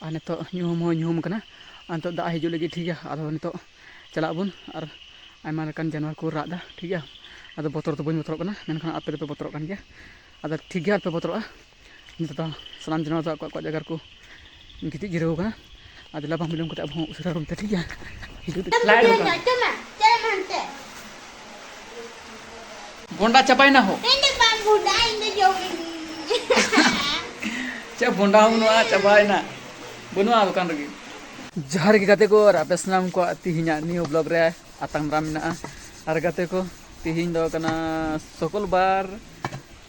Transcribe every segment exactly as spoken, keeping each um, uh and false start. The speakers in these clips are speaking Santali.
ᱟᱨ ᱱᱤᱛᱚᱜ ᱧᱩᱦᱩᱢ ᱦᱚᱸ ᱧᱩᱦᱩᱢ ᱠᱟᱱᱟ᱾ ᱟᱨ ᱱᱤᱛᱚᱜ ᱫᱟᱜ ᱦᱤᱡᱩᱜ ᱞᱟᱹᱜᱤᱫ, ᱴᱷᱤᱠ ᱜᱮᱭᱟ᱾ ᱟᱫᱚ ᱱᱤᱛᱚᱜ ᱪᱟᱞᱟᱜ ᱟᱵᱚᱱ᱾ ᱟᱨ ᱟᱭᱢᱟ ᱞᱮᱠᱟᱱ ᱡᱟᱱᱣᱟᱨ ᱠᱚ ᱨᱟᱜ ᱮᱫᱟ, ᱴᱷᱤᱠ ᱜᱮᱭᱟ᱾ ᱟᱫᱚ ᱵᱚᱛᱚᱨ ᱫᱚ ᱵᱟᱹᱧ ᱵᱚᱛᱚᱨᱚᱜ ᱠᱟᱱᱟ, ᱢᱮᱱᱠᱷᱟᱱ ᱟᱯᱮ ᱫᱚᱯᱮ ᱵᱚᱛᱚᱨᱚᱜ ᱠᱟᱱ ᱜᱮᱭᱟ᱾ ᱟᱫᱚ ᱴᱷᱤᱠ ᱜᱮᱭᱟ, ᱟᱞᱚᱯᱮ ᱵᱚᱛᱚᱨᱚᱜᱼᱟ᱾ ᱱᱤᱛᱚᱜ ᱫᱚ ᱥᱟᱱᱟᱢ ᱡᱟᱱᱣᱟᱨ ᱫᱚ ᱟᱠᱚ ᱟᱠᱚᱣᱟᱜ ᱡᱟᱭᱜᱟ ᱨᱮᱠᱚ ᱜᱤᱛᱤᱡ ᱡᱤᱨᱟᱹᱣ ᱠᱟᱱᱟ᱾ ᱟᱨ ᱫᱮᱞᱟ ᱵᱟᱝ ᱵᱤᱞᱚᱢ ᱠᱟᱛᱮ ᱟᱵᱚ ᱦᱚᱸ ᱩᱥᱟᱹᱨᱟ room ᱛᱮ, ᱴᱷᱤᱠ ᱜᱮᱭᱟ? ᱦᱤᱡᱩᱜ ᱛᱮ ᱞᱟᱭᱤᱴ ᱦᱚᱸ ᱵᱟᱝ᱾ ᱵᱚᱱᱰᱟ ᱪᱟᱵᱟᱭᱮᱱᱟ ᱦᱳ᱾ ᱤᱧ ᱫᱚ ᱵᱟᱝ ᱵᱚᱱᱰᱟ, ᱤᱧ ᱫᱚ ᱡᱚᱢ ᱤᱫᱤᱧ᱾ ᱪᱮᱫ ᱵᱚᱱᱰᱟ ᱦᱚᱸ ᱵᱟᱹᱱᱩᱜᱼᱟ, ᱪᱟᱵᱟᱭᱮᱱᱟ᱾ ᱵᱟᱹᱱᱩᱜᱼᱟ ᱫᱚᱠᱟᱱ ᱨᱮᱜᱮ᱾ ᱡᱚᱦᱟᱨ ᱜᱮ ᱜᱟᱛᱮ ᱠᱚ, ᱟᱨ ᱟᱯᱮ ᱥᱟᱱᱟᱢ ᱠᱚᱣᱟᱜ ᱛᱤᱦᱤᱧᱟᱜ new vlog ᱨᱮ ᱟᱛᱟᱝ ᱫᱟᱨᱟᱢ ᱢᱮᱱᱟᱜᱼᱟ᱾ ᱟᱨ ᱜᱟᱛᱮ ᱠᱚ, ᱛᱤᱦᱤᱧ ᱫᱚ ᱠᱟᱱᱟ ᱥᱩᱠᱚᱞ ᱵᱟᱨ,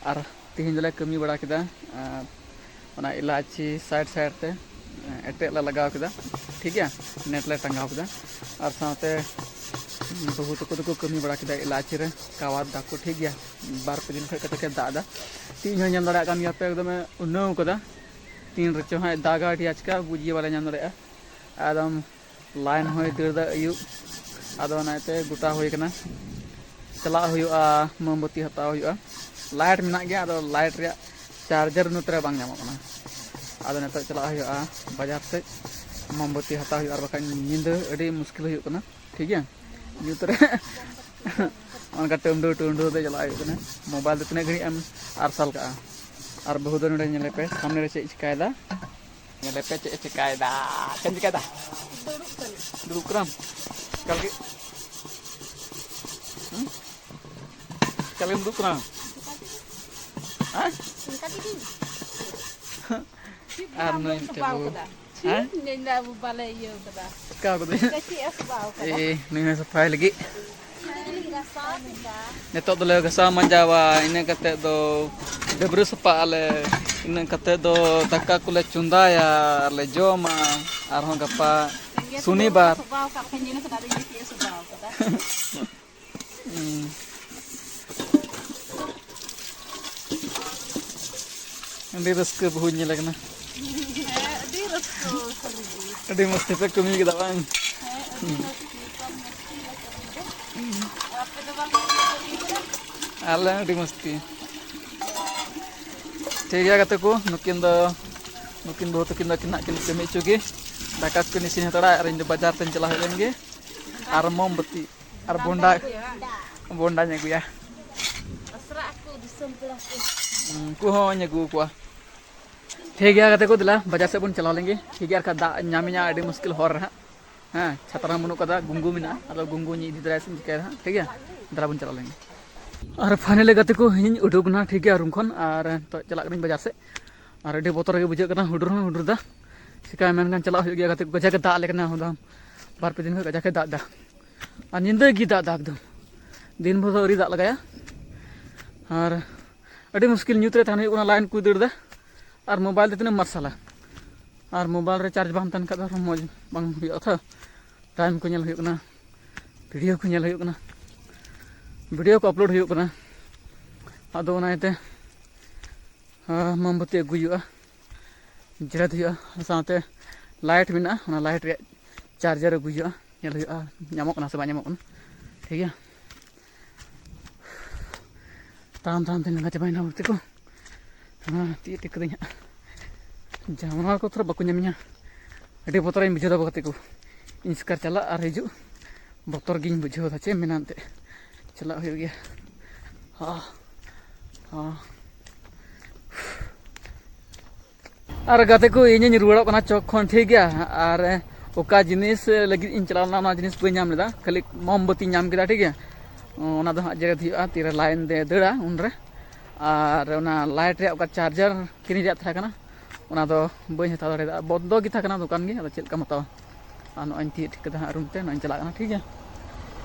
ᱟᱨ ᱛᱤᱦᱤᱧ ᱫᱚᱞᱮ ᱠᱟᱹᱢᱤ ᱵᱟᱲᱟ ᱠᱮᱫᱟ᱾ ᱟᱨ ᱚᱱᱟ ᱤᱞᱟᱪᱤ side side ᱛᱮ ᱮᱴᱮᱫ ᱞᱮ ᱞᱟᱜᱟᱣ ᱠᱮᱫᱟ, ᱴᱷᱤᱠ ᱜᱮᱭᱟ, net ᱞᱮ ᱴᱟᱸᱜᱟᱣ ᱠᱮᱫᱟ᱾ ᱟᱨ ᱥᱟᱶᱛᱮ ᱵᱟᱹᱦᱩ ᱛᱟᱠᱚ ᱫᱚᱠᱚ ᱠᱟᱹᱢᱤ ᱵᱟᱲᱟ ᱠᱮᱫᱟ ᱤᱞᱟᱪᱤ ᱨᱮ, ᱠᱟᱣᱟᱫ ᱫᱟᱠᱚ, ᱴᱷᱤᱠ ᱜᱮᱭᱟ᱾ ᱵᱟᱨ ᱯᱮ ᱫᱤᱱ ᱠᱷᱚᱱ ᱠᱟᱹᱴᱤᱡ ᱠᱟᱹᱴᱤᱡ ᱫᱟᱜ ᱮᱫᱟ᱾ ᱛᱤᱦᱤᱧ ᱦᱚᱸ ᱧᱮᱞ ᱫᱟᱲᱮᱭᱟᱜ ᱠᱟᱱ ᱜᱮᱭᱟ ᱯᱮ, ᱮᱠᱫᱚᱢᱮ ᱩᱱᱟᱹᱣ ᱠᱟᱫᱟ᱾ ᱛᱤᱱ ᱨᱮᱪᱚ ᱦᱟᱸᱜ ᱫᱟᱜᱟ ᱟᱹᱰᱤ ᱟᱪᱠᱟ, ᱵᱩᱡᱽ ᱜᱮ ᱵᱟᱞᱮ ᱧᱟᱢ ᱫᱟᱲᱮᱭᱟᱜᱼᱟ᱾ ᱮᱠᱫᱚᱢ line ᱦᱚᱸᱭ ᱫᱟᱹᱲ ᱫᱟ ᱟᱹᱭᱩᱵ, ᱟᱫᱚ ᱚᱱᱟᱛᱮ ᱜᱚᱴᱟ ᱦᱩᱭ ᱠᱟᱱᱟ᱾ ᱪᱟᱞᱟᱜ ᱦᱩᱭᱩᱜᱼᱟ, ᱢᱳᱢᱵᱟᱛᱤ ᱦᱟᱛᱟᱣ ᱦᱩᱭᱩᱜᱼᱟ᱾ Light ᱢᱮᱱᱟᱜ ᱜᱮᱭᱟ, ᱟᱫᱚ light ᱨᱮᱭᱟᱜ charger ᱱᱚᱛᱮ ᱨᱮ ᱵᱟᱝ ᱧᱟᱢᱚᱜ ᱠᱟᱱᱟ᱾ ᱟᱫᱚ ᱱᱤᱛᱚᱜ ᱪᱟᱞᱟᱜ ᱦᱩᱭᱩᱜᱼᱟ ᱵᱟᱡᱟᱨ ᱥᱮᱫ, ᱢᱳᱢᱵᱟᱛᱤ ᱦᱟᱛᱟᱣ ᱦᱩᱭᱩᱜᱼᱟ, ᱟᱨ ᱵᱟᱠᱷᱟᱡ ᱧᱤᱫᱟᱹ ᱟᱹᱰᱤ ᱢᱩᱥᱠᱤᱞ ᱦᱩᱭᱩᱜ ᱠᱟᱱᱟ, ᱴᱷᱤᱠ ᱜᱮᱭᱟ᱾ ᱧᱩᱛ ᱨᱮ ᱚᱱᱠᱟ ᱴᱩᱢᱰᱩ ᱴᱩᱢᱰᱩ ᱛᱮ ᱪᱟᱞᱟᱜ ᱦᱩᱭᱩᱜ ᱠᱟᱱᱟ᱾ Mobile ᱫᱚ ᱛᱤᱱᱟᱹᱜ ᱜᱷᱟᱹᱲᱤᱡ ᱮᱢ ᱟᱨᱥᱟᱞ ᱠᱟᱜᱼᱟ? ᱟᱨ ᱵᱟᱹᱦᱩ ᱫᱚ ᱱᱚᱰᱮ ᱧᱮᱞᱮ ᱯᱮ, ᱥᱟᱢᱱᱮ ᱨᱮ ᱪᱮᱫ ᱮ ᱪᱤᱠᱟᱭᱮᱫᱟ? ᱧᱮᱞᱮ ᱯᱮ ᱪᱮᱫ ᱮ ᱪᱤᱠᱟᱭᱮᱫᱟ᱾ ᱪᱮᱫ ᱮᱢ ᱪᱤᱠᱟᱭᱮᱫᱟ? ᱫᱩᱲᱩᱵ ᱠᱟᱱᱟ᱾ ᱫᱩᱲᱩᱵ ᱠᱟᱱᱟᱢ? ᱮᱠᱟᱞ ᱜᱮ? ᱦᱩᱸ? ᱮᱠᱟᱞ ᱜᱮᱢ ᱫᱩᱲᱩᱵ ᱠᱟᱱᱟ? ᱦᱮᱸ? ᱚᱱᱠᱟ ᱛᱮᱜᱮ᱾ ᱟᱨ ᱱᱩᱭ ᱢᱤᱫᱴᱮᱱ ᱵᱟᱹᱦᱩ᱾ ᱦᱮᱸ? ᱪᱮᱫ ᱧᱮᱞ ᱫᱟ ᱟᱵᱚ ᱵᱟᱞᱮ ᱤᱭᱟᱹ ᱠᱟᱫᱟ᱾ ᱪᱤᱠᱟᱹ ᱠᱟᱫᱟᱹᱧ? ᱪᱮᱫ ᱮ ᱥᱟᱯᱷᱟ ᱠᱟᱫᱟ? ᱮᱭ, ᱱᱩᱭ ᱦᱚᱸ ᱥᱟᱯᱷᱟᱭ ᱞᱟᱹᱜᱤᱫ᱾ ᱜᱟᱥᱟᱣ ᱠᱮᱫᱟ᱾ ᱱᱤᱛᱚᱜ ᱫᱚᱞᱮ ᱜᱷᱟᱥᱟᱣ ᱢᱟᱡᱟᱣᱟ, ᱤᱱᱟᱹ ᱠᱟᱛᱮᱫ ᱫᱚ ᱰᱟᱹᱵᱽᱨᱟᱹ ᱥᱟᱯᱷᱟᱜ ᱟᱞᱮ, ᱤᱱᱟᱹ ᱠᱟᱛᱮᱫ ᱫᱚ ᱫᱟᱠᱟ ᱠᱚᱞᱮ ᱪᱚᱸᱫᱟᱭᱟ ᱟᱨ ᱞᱮ ᱡᱚᱢᱟ᱾ ᱟᱨᱦᱚᱸ ᱜᱟᱯᱟ ᱥᱮᱸᱜᱮᱞ ᱥᱚᱱᱤᱵᱟᱨ᱾ ᱥᱟᱯᱷᱟᱣ ᱠᱟᱜ ᱠᱷᱟᱱ ᱧᱮᱞ ᱠᱟᱫᱟ ᱟᱹᱰᱤ ᱢᱚᱡᱽ ᱜᱮ ᱥᱟᱯᱷᱟᱣ ᱠᱟᱫᱟ᱾ ᱦᱩᱸ᱾ ᱟᱹᱰᱤ ᱨᱟᱹᱥᱠᱟᱹ ᱵᱟᱹᱦᱩᱧ ᱧᱮᱞᱮ ᱠᱟᱱᱟ᱾ ᱦᱮᱸ, ᱟᱹᱰᱤ ᱨᱟᱹᱥᱠᱟᱹ ᱥᱟᱹᱨᱤ ᱜᱮ᱾ ᱟᱹᱰᱤ ᱢᱚᱡᱽ ᱛᱮᱯᱮ ᱠᱟᱹᱢᱤ ᱠᱮᱫᱟ ᱵᱟᱝ? ᱦᱮᱸ, ᱟᱹᱰᱤ ᱢᱚᱡᱽ ᱜᱮ, ᱠᱚᱢ ᱢᱚᱡᱽ ᱜᱮ ᱞᱮ ᱠᱟᱹᱢᱤ ᱠᱮᱫᱟ᱾ ᱟᱨ ᱟᱯᱮ ᱫᱚ ᱵᱟᱝ ᱯᱮ ᱠᱟᱹᱢᱤ ᱠᱮᱫᱟ? ᱟᱞᱮ ᱟᱹᱰᱤ ᱢᱚᱡᱽ ᱛᱮ᱾ ᱴᱷᱤᱠ ᱜᱮᱭᱟ ᱜᱟᱛᱮ ᱠᱚ, ᱱᱩᱠᱤᱱ ᱫᱚ ᱱᱩᱠᱤᱱ ᱵᱟᱹᱦᱩ ᱛᱟᱹᱠᱤᱱ ᱫᱚ ᱟᱹᱠᱤᱱ ᱦᱟᱸᱜ ᱠᱤᱱ ᱠᱟᱹᱢᱤ ᱦᱚᱪᱚ ᱜᱮ, ᱫᱟᱠᱟ ᱠᱚᱠᱤᱱ ᱤᱥᱤᱱ ᱦᱟᱛᱟᱲᱟ ᱟᱨ ᱤᱧ ᱫᱚ ᱵᱟᱡᱟᱨ ᱛᱮᱧ ᱪᱟᱞᱟᱣ ᱦᱮᱡ ᱞᱮᱱ ᱜᱮ᱾ ᱟᱨ ᱢᱳᱢᱵᱟᱛᱤ ᱟᱨ ᱵᱚᱱᱰᱟ, ᱵᱚᱱᱰᱟᱧ ᱟᱹᱜᱩᱭᱟ᱾ ᱩᱱᱠᱩ ᱦᱚᱸᱧ ᱟᱹᱜᱩ ᱟᱠᱚᱣᱟ᱾ ᱴᱷᱤᱠ ᱜᱮᱭᱟ ᱜᱟᱛᱮ ᱠᱚ, ᱫᱮᱞᱟ ᱵᱟᱡᱟᱨ ᱥᱮᱫ ᱵᱚᱱ ᱪᱟᱞᱟᱣ ᱞᱮᱱ ᱜᱮ᱾ ᱴᱷᱤᱠ ᱜᱮᱭᱟ, ᱟᱨ ᱠᱷᱟᱡ ᱫᱟᱜ ᱧᱟᱢᱤᱧᱟ ᱟᱹᱰᱤ ᱢᱩᱥᱠᱤᱞ ᱦᱚᱨ ᱨᱮ ᱦᱟᱸᱜ᱾ ᱦᱮᱸ, ᱪᱷᱟᱛᱟ ᱦᱚᱸ ᱵᱟᱹᱱᱩᱜ ᱠᱟᱫᱟ, ᱜᱩᱝᱜᱩ ᱢᱮᱱᱟᱜᱼᱟ᱾ ᱟᱫᱚ ᱜᱩᱝᱜᱩᱧ ᱤᱫᱤ ᱛᱚᱨᱟᱭᱟ ᱥᱮ ᱪᱤᱠᱟᱹᱭᱟ ᱦᱟᱸᱜ, ᱴᱷᱤᱠ ᱜᱮᱭᱟ? ᱫᱮᱞᱟ ᱵᱚᱱ ᱪᱟᱞᱟᱣ ᱞᱮᱱ ᱜᱮ᱾ ᱟᱨ finally ᱜᱟᱛᱮ ᱠᱚ, ᱤᱧᱤᱧ ᱩᱰᱩᱠ ᱮᱱᱟ, ᱴᱷᱤᱠ ᱜᱮᱭᱟ, ᱨᱩᱢ ᱠᱷᱚᱱ᱾ ᱟᱨ ᱱᱤᱛᱚᱜ ᱪᱟᱞᱟᱜ ᱠᱟᱹᱱᱟᱹᱧ ᱵᱟᱡᱟᱨ ᱥᱮᱫ᱾ ᱟᱨ ᱟᱹᱰᱤ ᱵᱚᱛᱚᱨ ᱜᱮ ᱵᱩᱡᱷᱟᱹᱜ ᱠᱟᱱᱟ, ᱦᱩᱰᱩᱨ ᱦᱚᱸ ᱦᱩᱰᱩᱨ ᱫᱟ᱾ ᱪᱤᱠᱟᱹᱭᱟ, ᱢᱮᱱᱠᱷᱟᱱ ᱪᱟᱞᱟᱜ ᱦᱩᱭᱩᱜ ᱜᱮᱭᱟ ᱜᱟᱛᱮ ᱠᱚ᱾ ᱠᱟᱡᱟᱠ ᱮ ᱫᱟᱜ ᱟᱞᱮ ᱠᱟᱱᱟ, ᱦᱚᱞᱟ ᱵᱟᱨ ᱯᱮ ᱫᱤᱱ ᱠᱷᱚᱱ ᱠᱟᱡᱟᱠ ᱮ ᱫᱟᱜ ᱫᱟ᱾ ᱟᱨ ᱧᱤᱫᱟᱹ ᱜᱮ ᱫᱟᱜ ᱫᱟ ᱮᱠᱫᱚᱢ, ᱫᱤᱱ ᱵᱷᱳᱨ ᱫᱚ ᱟᱹᱣᱨᱤ ᱫᱟᱜ ᱞᱟᱜᱟᱭᱟ᱾ ᱟᱨ ᱟᱹᱰᱤ ᱢᱩᱥᱠᱤᱞ, ᱧᱩᱛ ᱨᱮ ᱛᱟᱦᱮᱱ ᱦᱩᱭᱩᱜ ᱠᱟᱱᱟ, line ᱠᱚᱭ ᱫᱟᱹᱲ ᱫᱟ᱾ ᱟᱨ mobile ᱫᱚ ᱛᱤᱱᱟᱹᱜ ᱮᱢ ᱢᱟᱨᱥᱟᱞᱟ? ᱟᱨ mobile ᱨᱮ charge ᱵᱟᱝ ᱛᱟᱦᱮᱱ ᱠᱷᱟᱡ ᱫᱚ ᱟᱨᱦᱚᱸ ᱢᱚᱡᱽ ᱵᱟᱝ ᱦᱩᱭᱩᱜᱼᱟ ᱛᱚ᱾ Time ᱠᱚ ᱧᱮᱞ ᱦᱩᱭᱩᱜ ᱠᱟᱱᱟ, video ᱠᱚ ᱧᱮᱞ ᱦᱩᱭᱩᱜ ᱠᱟᱱᱟ, video ᱠᱚ upload ᱦᱩᱭᱩᱜ ᱠᱟᱱᱟ᱾ ᱟᱫᱚ ᱚᱱᱟ ᱤᱭᱟᱹᱛᱮ, ᱟᱸ, ᱢᱳᱢᱵᱟᱛᱤ ᱟᱹᱜᱩᱭ ᱦᱩᱭᱩᱜᱼᱟ, ᱡᱮᱨᱮᱫ ᱦᱩᱭᱩᱜᱼᱟ, ᱥᱟᱶᱛᱮ light ᱢᱮᱱᱟᱜᱼᱟ, ᱚᱱᱟ light ᱨᱮᱭᱟᱜ charger ᱟᱹᱜᱩᱭ ᱦᱩᱭᱩᱜᱼᱟ, ᱧᱮᱞ ᱦᱩᱭᱩᱜᱼᱟ ᱧᱟᱢᱚᱜ ᱠᱟᱱᱟ ᱥᱮ ᱵᱟᱝ ᱧᱟᱢᱚᱜ ᱠᱟᱱᱟ᱾ ᱴᱷᱤᱠ ᱜᱮᱭᱟ, ᱛᱟᱲᱟᱢ ᱛᱟᱲᱟᱢ ᱛᱮ ᱞᱟᱸᱜᱟ ᱪᱟᱵᱟᱭᱮᱱᱟ ᱜᱟᱛᱮ ᱠᱚ᱾ ᱦᱮᱸ, ᱛᱤᱭᱳᱜ ᱴᱷᱤᱠ ᱠᱟᱹᱫᱟᱹᱧ ᱦᱟᱸᱜ᱾ ᱡᱟᱱᱣᱟᱨ ᱠᱚ ᱛᱷᱚᱲᱟ ᱵᱟᱠᱚ ᱧᱟᱢᱤᱧᱟ, ᱟᱹᱰᱤ ᱵᱚᱛᱚᱨᱤᱧ ᱵᱩᱡᱷᱟᱹᱣ ᱫᱟ ᱜᱟᱛᱮ ᱠᱚ᱾ ᱤᱧ ᱮᱥᱠᱟᱨ ᱪᱟᱞᱟᱜ ᱟᱨ ᱦᱤᱡᱩᱜ ᱵᱚᱛᱚᱨ ᱜᱤᱧ ᱵᱩᱡᱷᱟᱹᱣ ᱫᱟ, ᱪᱮᱫ ᱮᱢ ᱢᱮᱱᱟ ᱮᱱᱛᱮᱫ, ᱪᱟᱞᱟᱜ ᱦᱩᱭᱩᱜ ᱜᱮᱭᱟ᱾ ᱦᱟ, ᱦᱟ᱾ ᱟᱨ ᱜᱟᱛᱮ ᱠᱚ, ᱤᱧᱤᱧ ᱨᱩᱣᱟᱹᱲᱚᱜ ᱠᱟᱱᱟ ᱪᱚᱠ ᱠᱷᱚᱱ, ᱴᱷᱤᱠ ᱜᱮᱭᱟ᱾ ᱟᱨ ᱚᱠᱟ ᱡᱤᱱᱤᱥ ᱞᱟᱹᱜᱤᱫ ᱤᱧ ᱪᱟᱞᱟᱣ ᱞᱮᱱᱟ, ᱚᱱᱟ ᱡᱤᱱᱤᱥ ᱵᱟᱹᱧ ᱧᱟᱢ ᱞᱮᱫᱟ, ᱠᱷᱟᱹᱞᱤ ᱢᱳᱢᱵᱟᱛᱤᱧ ᱧᱟᱢ ᱠᱮᱫᱟ, ᱴᱷᱤᱠ ᱜᱮᱭᱟ᱾ ᱚᱱᱟ ᱫᱚ ᱦᱟᱸᱜ ᱡᱮᱨᱮᱫ ᱦᱩᱭᱩᱜᱼᱟ, ᱛᱤᱨᱮ line ᱫᱮ ᱫᱟᱹᱲᱟ ᱩᱱᱨᱮ᱾ ᱟᱨ ᱚᱱᱟ light ᱨᱮᱭᱟᱜ ᱚᱠᱟ charger ᱠᱤᱨᱤᱧ ᱨᱮᱭᱟᱜ ᱛᱟᱦᱮᱸ ᱠᱟᱱᱟ, ᱚᱱᱟ ᱫᱚ ᱵᱟᱹᱧ ᱦᱟᱛᱟᱣ ᱫᱟᱲᱮᱭᱟᱫᱟ, ᱵᱚᱱᱫᱚ ᱜᱮ ᱛᱟᱦᱮᱸ ᱠᱟᱱᱟ ᱫᱚᱠᱟᱱ ᱜᱮ, ᱟᱫᱚ ᱪᱮᱫ ᱞᱮᱠᱟᱢ ᱦᱟᱛᱟᱣᱟ? ᱟᱨ ᱱᱚᱜᱼᱚᱭ ᱤᱧ ᱛᱤᱭᱳᱜ ᱴᱷᱤᱠ ᱠᱟᱫᱟ ᱦᱟᱸᱜ room ᱛᱮ, ᱱᱚᱜᱼᱚᱭ ᱤᱧ ᱪᱟᱞᱟᱜ ᱠᱟᱱᱟ, ᱴᱷᱤᱠ ᱜᱮᱭᱟ᱾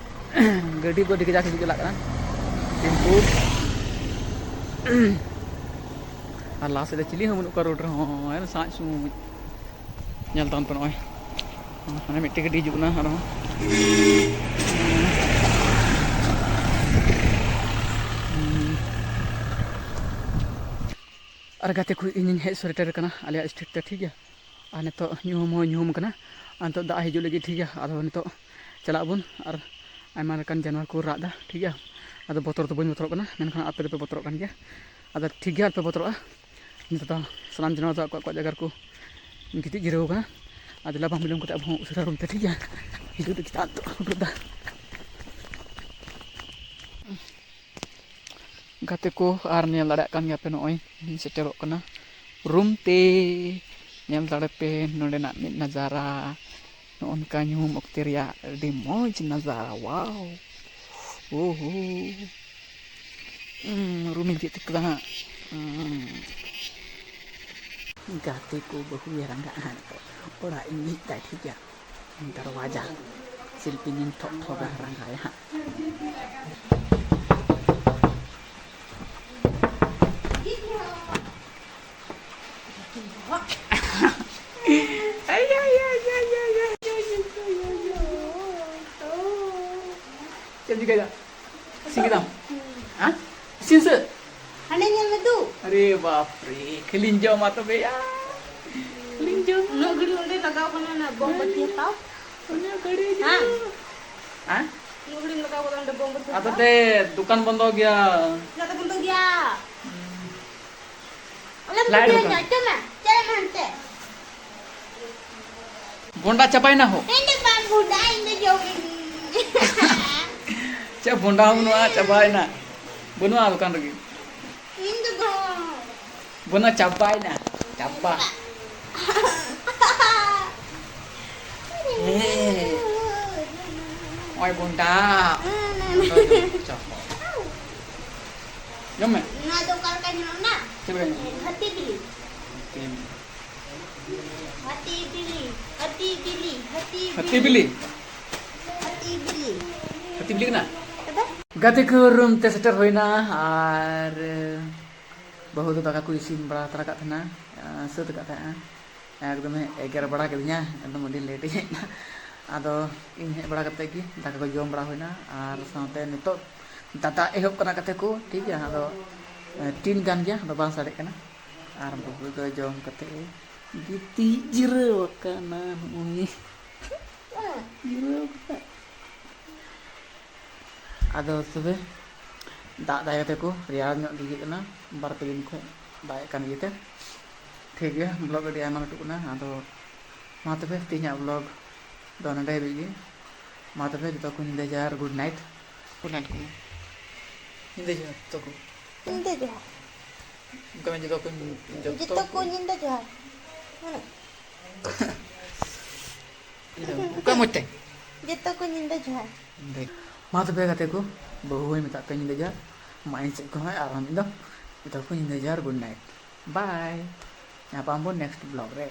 ᱜᱟᱹᱰᱤ ᱠᱚ ᱟᱹᱰᱤ ᱠᱟᱡᱟᱠ ᱦᱤᱡᱩᱜ ᱪᱟᱞᱟᱜ ᱠᱟᱱᱟ, ᱴᱮᱢᱯᱩ᱾ ᱟᱨ ᱞᱟᱦᱟ ᱥᱮᱫ ᱨᱮ ᱪᱤᱞᱤ ᱦᱚᱸ ᱵᱟᱹᱱᱩᱜ ᱠᱚᱣᱟ road ᱨᱮᱦᱚᱸ, ᱥᱟᱡ ᱥᱩᱡ᱾ ᱧᱮᱞ ᱛᱟᱵᱚᱱ ᱯᱮ ᱱᱚᱜᱼᱚᱭ, ᱦᱟᱱᱮ ᱢᱤᱫᱴᱮᱡ ᱜᱟᱹᱰᱤ ᱦᱤᱡᱩᱜ ᱠᱟᱱᱟ ᱟᱨᱦᱚᱸ᱾ ᱟᱨ ᱜᱟᱛᱮ ᱠᱚ, ᱤᱧᱤᱧ ᱦᱮᱡ ᱥᱮᱴᱮᱨ ᱠᱟᱱᱟ ᱟᱞᱮᱭᱟᱜ street ᱛᱮ, ᱴᱷᱤᱠ ᱜᱮᱭᱟ᱾ ᱟᱨ ᱱᱤᱛᱚᱜ ᱧᱩᱦᱩᱢ ᱦᱚᱸ ᱧᱩᱦᱩᱢ ᱠᱟᱱᱟ, ᱟᱨ ᱱᱤᱛᱚᱜ ᱫᱟᱜ ᱦᱤᱡᱩᱜ ᱞᱟᱹᱜᱤᱫ, ᱴᱷᱤᱠ ᱜᱮᱭᱟ᱾ ᱟᱫᱚ ᱱᱤᱛᱚᱜ ᱪᱟᱞᱟᱜ ᱟᱵᱚᱱ, ᱟᱨ ᱟᱭᱢᱟ ᱞᱮᱠᱟᱱ ᱡᱟᱱᱣᱟᱨ ᱠᱚ ᱨᱟᱜ ᱮᱫᱟ, ᱴᱷᱤᱠ ᱜᱮᱭᱟ᱾ ᱟᱫᱚ ᱵᱚᱛᱚᱨ ᱫᱚ ᱵᱟᱹᱧ ᱵᱚᱛᱚᱨᱚᱜ ᱠᱟᱱᱟ, ᱢᱮᱱᱠᱷᱟᱱ ᱟᱯᱮ ᱫᱚᱯᱮ ᱵᱚᱛᱚᱨᱚᱜ ᱠᱟᱱ ᱜᱮᱭᱟ᱾ ᱟᱫᱚ ᱴᱷᱤᱠ ᱜᱮᱭᱟ, ᱟᱞᱚᱯᱮ ᱵᱚᱛᱚᱨᱚᱜᱼᱟ᱾ ᱱᱤᱛᱚᱜ ᱫᱚ ᱥᱟᱱᱟᱢ ᱡᱟᱱᱣᱟᱨ ᱫᱚ ᱟᱠᱚ ᱟᱠᱚᱣᱟᱜ ᱡᱟᱭᱜᱟ ᱨᱮᱠᱚ ᱜᱤᱛᱤᱡ ᱡᱤᱨᱟᱹᱣ ᱠᱟᱱᱟ᱾ ᱟᱨ ᱫᱮᱞᱟ ᱵᱟᱝ ᱵᱤᱞᱚᱢ ᱠᱟᱛᱮ ᱟᱵᱚ ᱦᱚᱸ ᱩᱥᱟᱹᱨᱟ ᱨᱩᱢ ᱛᱮ, ᱴᱷᱤᱠ ᱜᱮᱭᱟ? ᱦᱤᱡᱩᱜ ᱫᱚ ᱪᱮᱛᱟᱱ ᱫᱚ ᱦᱩᱰᱩᱨ ᱫᱟ᱾ ᱜᱟᱛᱮ ᱠᱚ, ᱟᱨ ᱧᱮᱞ ᱫᱟᱲᱮᱭᱟᱜ ᱠᱟᱱ ᱜᱮᱭᱟ ᱯᱮ, ᱱᱚᱜᱼᱚᱭ ᱤᱧ ᱥᱮᱴᱮᱨᱚᱜ ᱠᱟᱱᱟ ᱨᱩᱢ ᱛᱮ᱾ ᱧᱮᱞ ᱫᱟᱲᱮ ᱯᱮ ᱱᱚᱸᱰᱮᱱᱟᱜ ᱢᱤᱫ ᱱᱟᱡᱟᱨᱟ, ᱱᱚᱜᱼᱚ ᱱᱚᱝᱠᱟ ᱧᱩᱦᱩᱢ ᱚᱠᱛᱮ ᱨᱮᱭᱟᱜ ᱟᱹᱰᱤ ᱢᱚᱡᱽ ᱱᱟᱡᱟᱨᱟ᱾ ᱣᱟᱣ, ᱳᱦᱳ᱾ ᱩᱸ, ᱨᱩᱢᱤᱧ ᱛᱤᱭᱳᱜ ᱠᱮᱫᱟ ᱦᱟᱸᱜ᱾ ᱩᱸ᱾ ᱜᱟᱛᱮ ᱠᱚ, ᱵᱟᱹᱦᱩᱭᱮ ᱨᱟᱸᱜᱟᱜᱼᱟ ᱦᱟᱸᱜ ᱱᱤᱛᱚᱜ᱾ ᱚᱲᱟᱜ ᱤᱧ ᱡᱷᱤᱡ ᱛᱟᱭ, ᱴᱷᱤᱠ ᱜᱮᱭᱟ? ᱫᱟᱨᱣᱟᱡᱟ ᱥᱤᱞᱯᱤᱧ ᱤᱧ ᱴᱷᱚᱜ ᱴᱷᱚᱜᱟ, ᱨᱟᱸᱜᱟᱭᱟ ᱦᱟᱸᱜ᱾ ᱪᱮᱫ ᱮᱢ ᱪᱤᱠᱟᱹᱭᱮᱫᱟ? ᱤᱥᱤᱱ ᱠᱮᱫᱟᱢ? ᱦᱮᱸ? ᱤᱥᱤᱱ ᱥᱟᱹᱛ? ᱦᱟᱸᱰᱮ ᱧᱮᱞ ᱢᱮ ᱫᱩ᱾ ᱟᱨᱮ ᱵᱟᱯ ᱨᱮ, ᱠᱷᱟᱹᱞᱤᱧ ᱡᱚᱢᱟ ᱛᱚᱵᱮ ᱭᱟ᱾ ᱠᱷᱟᱹᱞᱤᱧ ᱡᱚᱢᱟ᱾ ᱩᱱᱟᱹᱜ ᱜᱷᱟᱹᱲᱤᱡ ᱚᱸᱰᱮ ᱞᱟᱜᱟᱣ ᱠᱟᱱᱟ ᱚᱱᱟ ᱵᱚᱢ ᱵᱟᱹᱛᱤ ᱦᱟᱛᱟᱣ᱾ ᱩᱱᱟᱹᱜ ᱜᱷᱟᱹᱲᱤᱡ ᱦᱮᱸ᱾ ᱡᱚᱢᱟ᱾ ᱦᱮᱸ? ᱩᱱᱟᱹᱜ ᱜᱷᱟᱹᱲᱤᱡ ᱞᱟᱜᱟᱣ ᱠᱟᱱᱟ ᱚᱸᱰᱮ ᱵᱚᱢ ᱵᱟᱹᱛᱤ ᱟᱫᱚ ᱦᱟᱛᱟᱣ᱾ ᱛᱮ ᱫᱚᱠᱟᱱ ᱵᱚᱱᱫᱚ ᱜᱮᱭᱟ᱾ ᱪᱮᱫᱟᱜ ᱛᱮ ᱵᱚᱱᱫᱚ ᱜᱮᱭᱟ? ᱦᱩᱸ᱾ ᱟᱞᱚᱢ ᱞᱟᱭᱤᱴ ᱵᱩᱡᱷᱟᱹᱣ ᱫᱚᱠᱟᱱ᱾ ᱧᱟ, ᱪᱚ ᱢᱟ, ᱪᱟᱞᱟᱜ ᱢᱮ ᱦᱟᱱᱛᱮ᱾ ᱵᱚᱸᱰᱟ ᱪᱟᱵᱟᱭᱮᱱᱟ ᱦᱳ᱾ ᱤᱧ ᱫᱚ ᱵᱟᱝ ᱵᱚᱸᱰᱟ, ᱤᱧ ᱫᱚ ᱡᱚᱢ ᱤᱫᱤ᱾ ᱪᱮᱫ ᱵᱚᱸᱰᱟ ᱦᱚᱸ ᱵᱟᱹᱱᱩᱜᱼᱟ, ᱪᱟᱵᱟᱭᱮᱱᱟ᱾ ᱵᱟᱹᱱᱩᱜᱼᱟ ᱫᱚᱠᱟᱱ ᱨᱮᱜᱮ᱾ ᱤᱧ ᱫᱚ ᱵᱟᱝ᱾ ᱵᱟᱹᱱᱩᱜᱼᱟ, ᱪᱟᱵᱟᱭᱮᱱᱟ᱾ ᱪᱟᱵᱟ᱾ ᱦᱮᱸ᱾ ᱱᱚᱜᱼᱚᱭ ᱵᱚᱸᱰᱟ᱾ ᱵᱚᱸᱰᱟ ᱡᱚᱢ ᱪᱟᱵᱟ᱾ ᱡᱚᱢ ᱢᱮ᱾ ᱱᱚᱣᱟ ᱫᱚ ᱚᱠᱟ ᱞᱮᱠᱟ ᱧᱮᱞᱚᱜ ᱠᱟᱱᱟ? ᱪᱮᱫ ᱞᱮᱠᱟ ᱧᱮᱞᱚᱜ ᱠᱟᱱᱟ? ᱦᱟᱹᱛᱤ ᱵᱤᱞᱤ᱾ ᱦᱟᱹᱛᱤ ᱵᱤᱞᱤ᱾ ᱦᱟᱹᱛᱤ ᱵᱤᱞᱤ, ᱦᱟᱹᱛᱤ ᱵᱤᱞᱤ, ᱦᱟᱹᱛᱤ ᱦᱟᱹᱛᱤ ᱵᱤᱞᱤ᱾ ᱵᱤᱞᱤ? ᱦᱟᱹᱛᱤ ᱵᱤᱞᱤ᱾ ᱦᱟᱹᱛᱤ ᱵᱤᱞᱤ ᱠᱟᱱᱟ? ᱛᱚᱵᱮ? ᱜᱟᱛᱮ ᱠᱚ, ᱨᱩᱢ ᱛᱮ ᱥᱮᱴᱮᱨ ᱦᱩᱭᱱᱟ ᱟᱨ ᱵᱟᱹᱦᱩ ᱫᱚ ᱫᱟᱠᱟ ᱠᱚ ᱤᱥᱤᱱ ᱵᱟᱲᱟ ᱦᱟᱛᱟᱲ ᱟᱠᱟᱫ ᱛᱟᱦᱮᱱᱟ, ᱥᱟᱹᱛ ᱟᱠᱟᱫ ᱛᱟᱦᱮᱱᱟ᱾ ᱮᱠᱫᱚᱢᱮ ᱮᱜᱮᱨ ᱵᱟᱲᱟ ᱠᱤᱫᱤᱧᱟ, ᱮᱠᱫᱚᱢ ᱟᱹᱰᱤ ᱞᱮᱴ ᱤᱧ ᱦᱮᱡ ᱮᱱᱟ᱾ ᱟᱫᱚ ᱤᱧ ᱦᱮᱡ ᱵᱟᱲᱟ ᱠᱟᱛᱮᱫ ᱜᱮ ᱫᱟᱠᱟ ᱠᱚ ᱡᱚᱢ ᱵᱟᱲᱟ ᱦᱩᱭᱱᱟ ᱟᱨ ᱥᱟᱶᱛᱮ ᱱᱤᱛᱚᱜ ᱫᱟᱫᱟ ᱮᱦᱚᱵ ᱠᱟᱱᱟ ᱜᱟᱛᱮ ᱠᱚ, ᱴᱷᱤᱠ ᱜᱮᱭᱟ? ᱟᱫᱚ ᱴᱤᱱ ᱜᱟᱱ ᱜᱮᱭᱟ, ᱟᱫᱚ ᱵᱟᱝ ᱥᱟᱰᱮᱜ ᱠᱟᱱᱟ᱾ ᱟᱨ ᱵᱟᱹᱦᱩ ᱫᱚ ᱡᱚᱢ ᱠᱟᱛᱮᱫ ᱮ ᱜᱤᱛᱤᱡ ᱡᱤᱨᱟᱹᱣ ᱟᱠᱟᱱᱟ᱾ ᱱᱚᱜᱼᱚᱭ ᱡᱤᱨᱟᱹᱣ ᱠᱟᱛᱮᱫ᱾ ᱟᱫᱚ ᱛᱚᱵᱮ ᱫᱟᱜ ᱫᱟᱭ ᱜᱟᱛᱮ ᱠᱚ, ᱨᱮᱭᱟᱲ ᱧᱚᱜ ᱜᱮ ᱟᱹᱭᱠᱟᱹᱜ ᱠᱟᱱᱟ ᱵᱟᱨ ᱯᱮ ᱫᱤᱱ ᱠᱷᱚᱱ᱾ ᱵᱟᱭᱮᱫ ᱠᱟᱱ ᱤᱭᱟᱹᱛᱮ᱾ ᱴᱷᱤᱠ ᱜᱮᱭᱟ, ᱵᱞᱚᱜ ᱟᱹᱰᱤ ᱟᱭᱢᱟ ᱞᱟᱹᱴᱩᱜ ᱠᱟᱱᱟ᱾ ᱟᱫᱚ ᱢᱟ ᱛᱚᱵᱮ, ᱛᱮᱦᱮᱧᱟᱜ ᱵᱞᱚᱜ ᱫᱚ ᱱᱚᱸᱰᱮ ᱦᱟᱹᱵᱤᱡ ᱜᱮ᱾ ᱢᱟ ᱛᱚᱵᱮ, ᱡᱚᱛᱚ ᱠᱚ ᱧᱤᱫᱟᱹ ᱡᱚᱦᱟᱨ, ᱜᱩᱰ ᱱᱟᱭᱤᱴ᱾ ᱜᱩᱰ ᱱᱟᱭᱤᱴ ᱠᱚ᱾ ᱧᱤᱫᱟᱹ ᱡᱚᱦᱟᱨ ᱡᱚᱛᱚ ᱠᱚ᱾ ᱧᱤᱫᱟᱹ ᱡᱚᱦᱟᱨ᱾ ᱚᱱᱠᱟ ᱢᱮ, ᱡᱚᱛᱚ ᱠᱚ, ᱡᱚᱛᱚ ᱡᱚᱛᱚ ᱠᱚ ᱠᱚ᱾ ᱧᱤᱫᱟᱹ ᱡᱚᱦᱟᱨ᱾ ᱢᱟᱱᱮ ᱚᱠᱟ ᱢᱚᱡᱽ ᱛᱮ? ᱡᱚᱛᱚ ᱠᱚ ᱧᱤᱫᱟᱹ ᱡᱚᱦᱟᱨ᱾ ᱢᱟ ᱛᱚᱵᱮ ᱜᱟᱛᱮ ᱠᱚ, ᱵᱟᱹᱦᱩ ᱦᱚᱸᱭ ᱢᱮᱛᱟᱜ ᱯᱮ ᱧᱤᱫᱟᱹ ᱡᱚᱦᱟᱨ᱾ ᱢᱟ ᱤᱧ ᱥᱮᱫ ᱠᱷᱚᱱ ᱦᱚᱸ ᱟᱨᱦᱚᱸ ᱢᱤᱫ ᱫᱚᱢ ᱡᱚᱛᱚ ᱠᱚ ᱧᱤᱫᱟᱹ ᱡᱚᱦᱟᱨ, ᱜᱩᱰ ᱱᱟᱭᱤᱴ, ᱵᱟᱭ᱾ ᱧᱟᱯᱟᱢ ᱵᱚᱱ ᱱᱮᱠᱥᱴ ᱵᱞᱚᱜ ᱨᱮ᱾